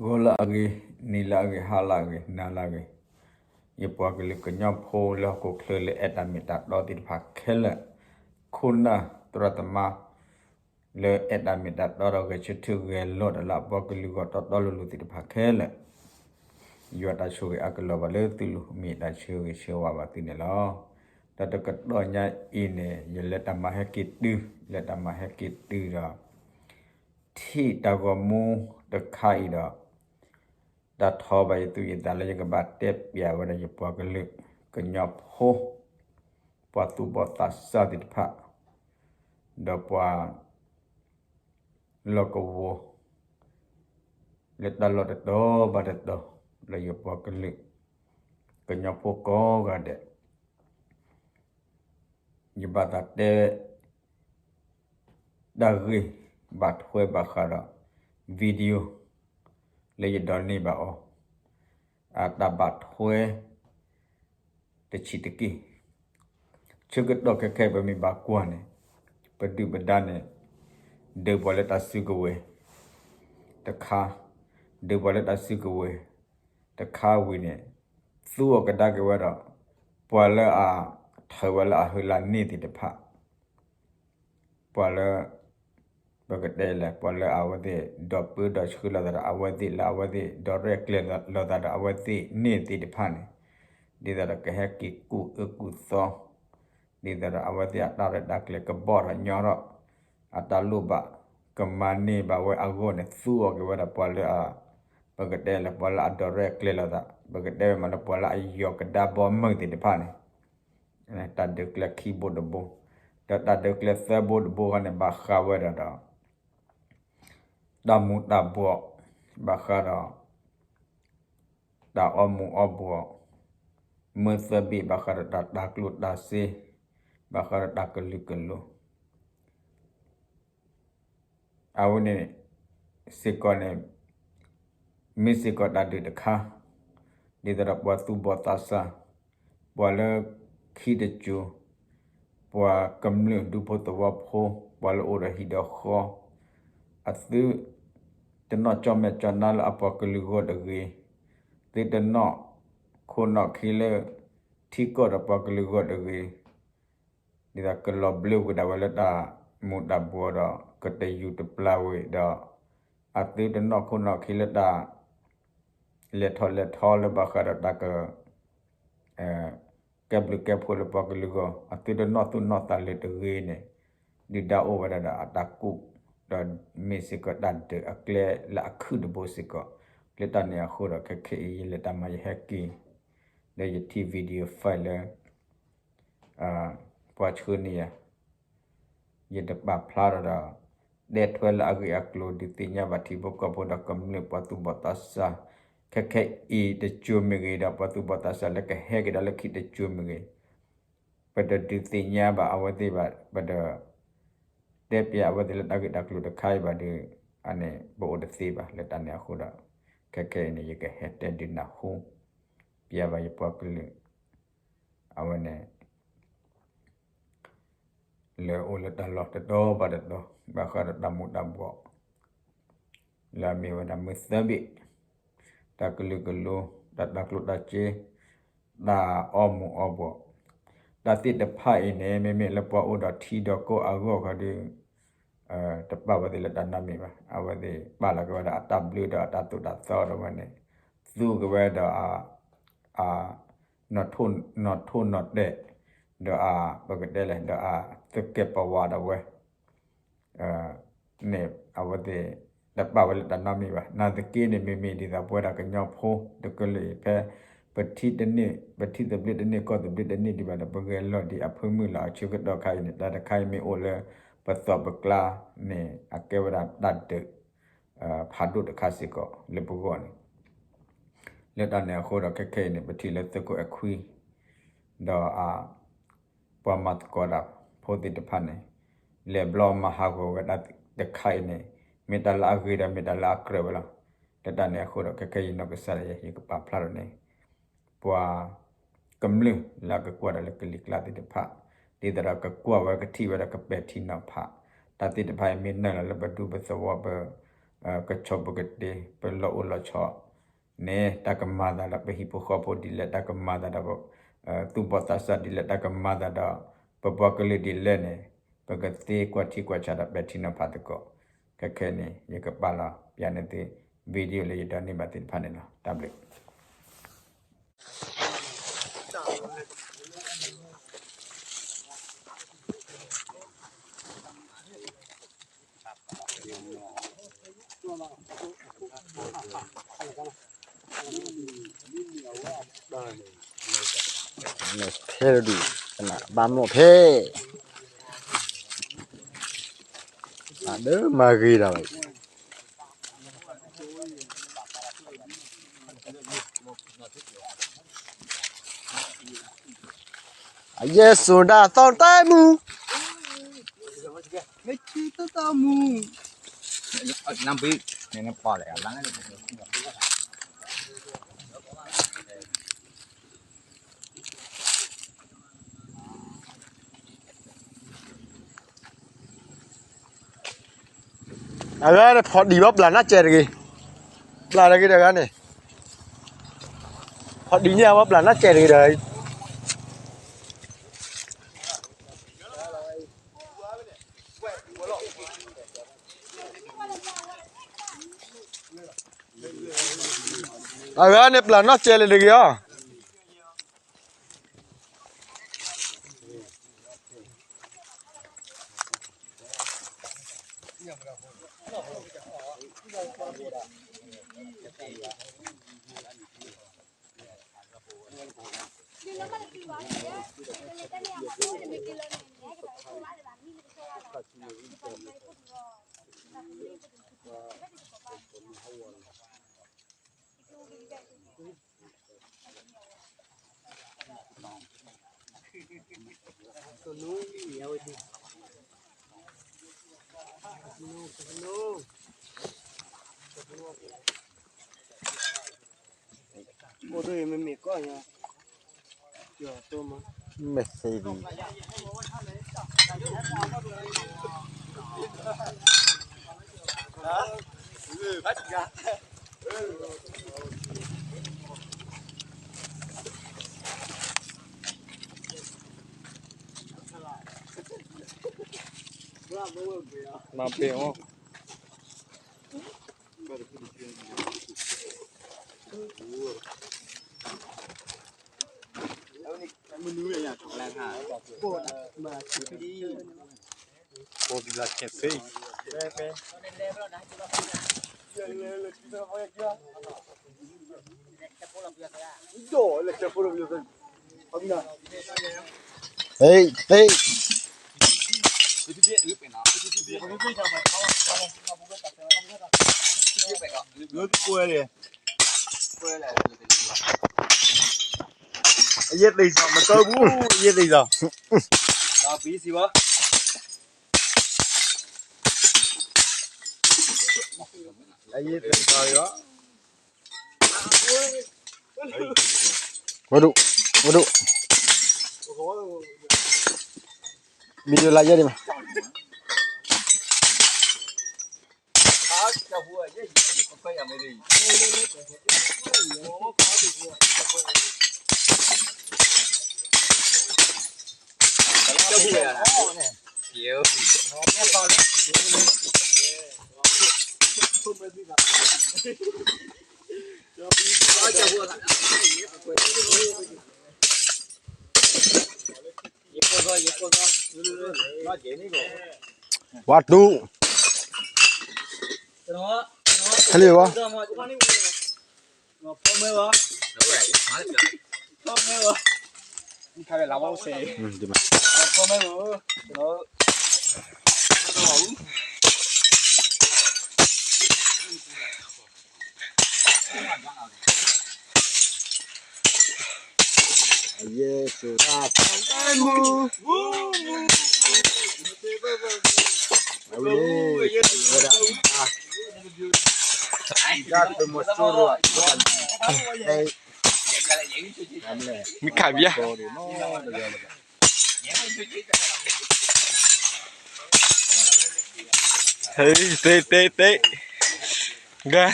ဂီၤလၢအဂ့ၤ, နံၤလၢအဂ့ၤ, ဟါလၢအဂ့ၤ, နၤလၢအဂ့ၤ, ယပှၤကလုာ်ကညီဖိလၢဟီၣ်ခိၣ်ချၢလၢအဲၣ်တၢ်မ့ၢ်တၢ်တီသ့ၣ်တဖၣ်ခဲလၢာ်, ခိၣ်နၢ်သရၣ်သမါ လၢအဲၣ်တၢ်မ့ၢ်တၢ်တီဒီးဂဲၤဆၢထၢၣ်ဂဲၤလိာ်ဒီးလၢအပှၤကလုာ်ဂီၢ်တီတီလိၤလိၤသ့ၣ်တဖၣ်ခဲလၢာ်, ယွၤတၢ်ဆိၣ်ဂ့ၤအါကလီၤဘၣ်လၢသုလိၤ မ့ၢ်တၢ်ဆၢဂ့ၤဆၢဝါဘၣ်သုန့ၣ်လီၤ. ဒီးတကတီၢ်ညါအံၤန့ၣ် ယလဲၤတၢ်မၤဟဲက့ၤတုၤ, လဲၤတၢ်မၤဟဲက့ၤတုၤဒီး ထံၣ်တၢ်ဂီၤမူတခါအံၤဒီး တၢ်ထီၣ်ဘၣ်ယသူၣ်ယသးလၢယကဘၣ်တဲပျးဝဲဒၣ်ယပှၤကလုာ်ကညီဖိ, ပှၤသူၣ်ဘီၣ်သးစၢ်သ့ၣ်တဖၣ်, ဒီးပှၤလီၢ်ကဝီၤ လၢတၢ်လီၢ်တတီၤဘၣ်တတီၤ လၢယပှၤကလုာ်ကညီဖိကိးဂၤဒဲး, ယဘၣ်သးတဲ တၢ်ဂ့ၢ်ဘၣ်ထွဲဘၣ်ဃးဒီး video လၢယဒိးန့ၢ်ဘၣ်အီၤ, အတၢ်ဘၣ်ထွဲ တဆံးတက့ၢ်. ဆၢကတီၢ်ခဲခဲအံၤ ပမ့ၢ်ဘၣ်ကွၢ်န့ၣ် ပဒုၣ်ပဒါန့ၣ် ဒုးပှၤလၢတၢ်စုကဝဲၤတခါ, ဒုးပှၤလၢတၢ်စုကဝဲၤတခါဝံၤန့ၣ် သူအီၤကဒါက့ၤဝဲဒီး ပှၤလၢအထၢဝဲလၢအဟၢလၢန့ၢ်သ့ၣ်တဖၣ် ပှၤလၢ ပကတဲလဲၣ် ပှၤလၢအဝဲသ့ၣ် ဒီးပၢဒီးဆှၢလိာ်သးဒီးအဝဲသ့ၣ်လၢအဝဲသ့ၣ် ဒီးရဲၣ်ကျဲၤလိာ်သးဒီးအဝဲသ့ၣ်န့ၣ်သ့ၣ်တဖၣ်န့ၣ်, ဒ်သိးဒီးကဟဲက့ၤကူၣ်အၢကူၣ်သီ, ဒ်သိးဒီးအဝဲသ့ၣ်အတၢ်ရဲၣ်တၢ်ကျဲၤကဘီၣ်ထီၣ်ညီထီၣ်, အတၢ်လိၣ်ဘၣ်ကမၤန့ၢ်ဘၣ်ဝဲအဂီၢ်န့ၣ် သူအီၤက့ၤဝဲဒီးပှၤလၢအ ပကတဲလဲၣ် ပှၤလၢအဒီးရဲၣ်ကျဲၤလိာ်သး, ပကတဲဝဲမးလၢပှၤလၢအယီၤကဒါဘီမုၢ်သ့ၣ်တဖၣ်န့ၣ်, တၢ်ဒုးကျဲခံဘိတဘိ, ဒီးတၢ်ဒုးကျဲသၢဘိတဘိဃီန့ၣ် ဘၣ်ဃးဝဲဒၣ်ဒီး တၢ်မူၤတၢ်ဘှီး, ဘၣ်ဃးဒီး တၢ်အီမူၤအီဘှီး, မၢသၢဘ့ၣ် ဘၣ်ဃးဒီးတၢ်တၤကျိၣ်တၤစ့, ဘၣ်ဃးဒီးတၢ်ကလုာ်ကလိၤ အဝဲန့ၣ်စ့ၢ်ကီးန့ၣ် မ့ၢ်စ့ၢ်ကီးတၢ်ဒုးတခါ, ဒ်သိးဒီးပှၤသူၣ်ဘီၣ်သးစၢ်, ပှၤလၢခံတစိၤ, ပှၤကမျၢၢ်ဒူဖိသဝီဖိ, ပှၤလၢအိၣ်ဒီးဟံၣ်ဒီးဃီ, အသုတနီၣ်ကၠီၣ်မဲာ်ကၠီၣ်နါလၢအပှၤကလုာ်ဂီၢ်တဂ့ၤ, သုတနီၣ်ခိၣ်နီၣ်ခံလၢထံကီၢ်ဒီးပှၤကလုာ်ဂီၢ်တဂ့ၤ, ဒ်သိးကလီၤဘျၢကွံာ်ဒၣ်ဝဲလၢတၢ်မူၤတၢ်ဘှီးဒီးကတယူၤတပျၢ်ဝဲဒီး အသုတနီၣ်ခိၣ်နီၣ်ခံလၢတၢ်လဲၤထီၣ်လဲၤထီလၢဘၣ်ဃးဒီးတၢ်က ကဲဘျုးကဲဖှိၣ်လၢပှၤကလုာ်ဂီၢ် အသုတနီၣ်သူၣ်နီၣ်သးလၢၤတဂ့ၤန့ၣ် ဒုၣ်ဒါအိၣ်ဝဲဒၣ်ဒီးအတၢ်ကူၣ် ဒီးမ့ၢ်စ့ၢ်ကီးတၢ်ဒုးအကျဲလၢအခုၣ်တဘိစ့ၢ်ကီး လၢတၢ်န့ၣ်အဃိဒီးခဲခဲအံၤ ယလဲၤတၢ်မၤယဟဲက့ၤ ဒီးယထံၣ် video file လၢ ပှၤဆှၢန့ၢ်ယၤ ယတပာ်ဖျါထီၣ်ဒီး တဲထွဲလၢအဂ့ၢ်အကျိၤ ဒုးသ့ၣ်ညါဘၣ်ထံဖိကီၢ်ဖိဒီးကမျၢၢ်ပှၤသူၣ်ဘီၣ်သးစၢ် ခဲခဲအံၤတစိၤမ့ၢ်ဂ့ၤ ဒီးပှၤသူၣ်ဘီၣ်သးစၢ်လၢကဟဲက့ၤဒၣ်လၢခံတစိၤမ့ၢ်ဂ့ၤ ပတဒုးသ့ၣ်ညါဘၣ်အဝဲသ့ၣ်ဘၣ် ပတတဲပျးအဝဲသ့ၣ်လၢတၢ်ဂ့ၢ်တၢ်ကျိၤတခါအံၤဘၣ်ဒီး အန့ၣ် ပအိၣ်တသ့ဘၣ် လၢတၢ်န့ၣ်အဃိဒီး ခဲခဲအံၤန့ၣ် ယကဟဲတဲဒုးနၢ်ဟူ ပျးဘၣ်ယပှၤကလုာ် အဝဲန့ၣ် လၢအိၣ်လၢတၢ်လီၢ်တတီၤဘၣ်တတီၤ ဘၣ်ဃးဒီးတၢ်မူၤတၢ်ဘှီး လၢအမ့ၢ်ဝဲဒၣ်မုၢ်သၢဘ့ၣ် တၢ်ကလုာ်ကလိၤ တၢ်တၤကျိၣ်တၤစ့ တၢ်အီမူၤအီဘှီး တၢ်သ့ၣ်တဖၣ်အံၤန့ၣ် မ့မ့ၢ်လၢပှၤအိၣ်ဒီးထံဒီးကီၢ်အဂီၢ်ခီဒီး တပာ်ဝဲသ့ၣ်လၢတၢ်နီတမံၤဘၣ်. အဝဲသ့ၣ်ပာ်လီၤက့ၤဝဲဒၣ်အတၢ်ဘျၢဒီးအတၢ်သိၣ်တၢ်သီဒီးဝဲန့ၣ် သူက့ၤဝဲဒီးအ နီၢ်ထိၣ်နီၢ်တဲာ် ဒီးအ ပကတဲလဲၣ် ဒီးအသကဲးပဝးဒၣ်ဝဲ န့ၣ် အဝဲသ့ၣ် တပာ်ဝဲလၢတၢ်နီတမံၤဘၣ်. နာ်သက့န့ၣ် မ့မ့ၢ်ဒ်သိးပဝဲဒၣ်ကညီဖိတကလုာ်အံၤဖဲ ပထံၣ်တန့ၢ် ပထံၣ်သဘျ့တန့ၢ်ကီၢ်သဘျ့တန့ၢ်ဒံးဘၣ်ဒီး ပဂဲၤလီၤဒံးအဖၢမုၢ်လၢအဆၢကတီၢ်ခါအံၤန့ၣ် တၢ်တခါအံၤမ့ၢ်အိၣ်လၢပသီၣ်ပကျါန့ၣ် အကဲဝဲဒၣ်တၢ်ဒုး ဖးဒိၣ်တခါစ့ၢ်ကီးလၢပဂီၢ်န့ၣ် လၢတၢ်န့ၣ်အဃိဒီးခဲခဲအံၤန့ၣ် ပထံၣ်လၢသုးခိၣ်အဲၣ်ခွံ ဒီးအ ပှၤမၤသကိးတၢ်ဖိသ့ၣ်တဖၣ်န့ၣ် လဲၤဘျီမၤဟးဂီၤဝဲဒၣ်တခါအံၤန့ၣ် မ့ၢ်တၢ်လၢအဂ့ၤဒီးမ့ၢ်တၢ်လၢအကြၢးဝဲလီၤ. လၢတၢ်န့ၣ်အဃိဒီးခဲခဲအံၤနီၢ်ကစၢ်ဒၣ်ယဲ ယကပာ်ဖျါထီၣ်န့ၣ် ပှၤကမျၢၢ်လၢအကကွၢ်တၢ်လၢကလံၤကျါသ့ၣ်တဖၣ် ဒ်သိးဒီးကကွၢ်ဝဲကထံၣ်ဝဲဒီးကပဲာ်ထံနီၤဖး တၢ်သ့ၣ်တဖၣ်အံၤမ့ၢ်နုာ်လီၤလၢပဒူပသဝီပ ကဆီၣ်ပကတ့ၢ် ပလီၢ်အိၣ်လီၢ်ဆီၣ်န့ၣ် တၢ်ကမၤသးဒီးပဟံၣ်ဖိဃီဖိဒ်လဲၣ်, တၢ်ကမၤသးဒီး သူၣ်ဘီၣ်သးစၢ်ဒ်လဲၣ်, တၢ်ကမၤသးဒီး ပပှၤကလုာ်ဒ်လဲၣ်န့ၣ် ပကသ့ကွၢ်ထံကွၢ်ဆးဒီးပဲာ်ထံနီၤဖးသကိး. ခဲခဲန့ၣ် ယကပာ်လီၤပျးန့ၢ်သု video လၢယဒိးန့ၢ်ဘၣ်သ့ၣ်တဖၣ်န့ၣ်လီၤ. တၢ်ဘျုး ဖဲဒုး ကနၣ်ဘၣ်မ့ၢ်ဖဲ အဒၢမၤဂ့ၤဒီး အယဲၢ်စိၤဒၣ်သီတၢ်မူ မ့ၢ်ထံတၢ်မူ လမ်းဘီ နည်းနည်းပီလဲၣ် လမ်း အဂၤန့ၣ် ဖီၣ်ဒံးဘၣ်ပျၢ်နၢ်ကဲတဂ့ၤ, ပျၢ်တဂ့ၤတဂၤန့ၣ်, ဖီၣ်ဒံးန့ၢ်အဝဲပျၢ်နၢ်ကဲတဂ့ၤဒီး အဂၤန့ၣ်ပျၢ်နီၢ်ကဲလၢတဂ့ၤအီၤ. မဲာ်သ့ဒံး မၤပ့ၤအီၤ ဟ့ၣ် ဟ့ၣ် ကွဲလံ အယဲၢ်သ့ၣ်စီၤ မတၢ်ဘူး အယဲၢ်သ့ၣ်စီၤ ဒီးပံစံးဝဲ အယဲၢ်သ့ၣ်စီၤလီၤ ဝဲဒိၣ် ဝဲဒိၣ် မံၤဒိၣ်လၢယဲၢ်ဒံးမး ဝါတူ ဟဲလံဝါ ယဲၢ်စိၤဒၣ်သီတၢ်မူ အဝဲ ဝဲဒၣ် ဒၣ်ပမီၤစိရိၤ မ့ၢ်ခးဘၣ် ဟဲ တဲ တဲ တဲ ကဲ,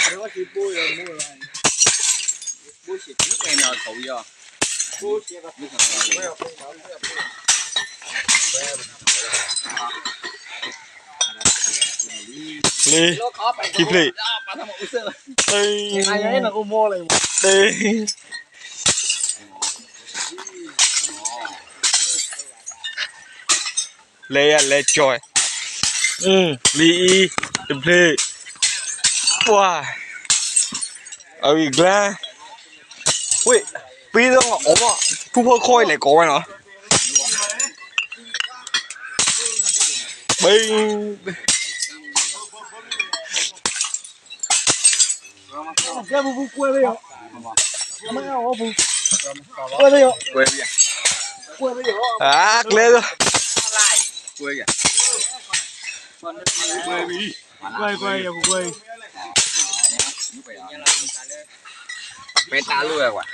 လံ, ခံဖျၢၣ်, တ့, တ့ လဲၤယၤလဲၤကၠီ, လံအံၤ, တဖျၢၣ်, ပှၤ, အဂ့ၢ်ကျါ, ဝ့ၢ်, ပ့ၤဒီးအီၤဘၣ်, ဖုဖိခီအံၤလဲၤကိးဝဲနီၤ, ပ့ၤ အကျဲ, ဝ့ၢ်, မိၢ်ထီၣ်လၢအံၤ, အိ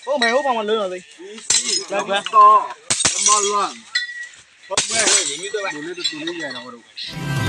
ၣ်မ့ၢ်အိၣ်ပှၤမၤလၢနီၤသ့, လၢ, လၢတတူၢ်လၢယဲၢ်နီၤ,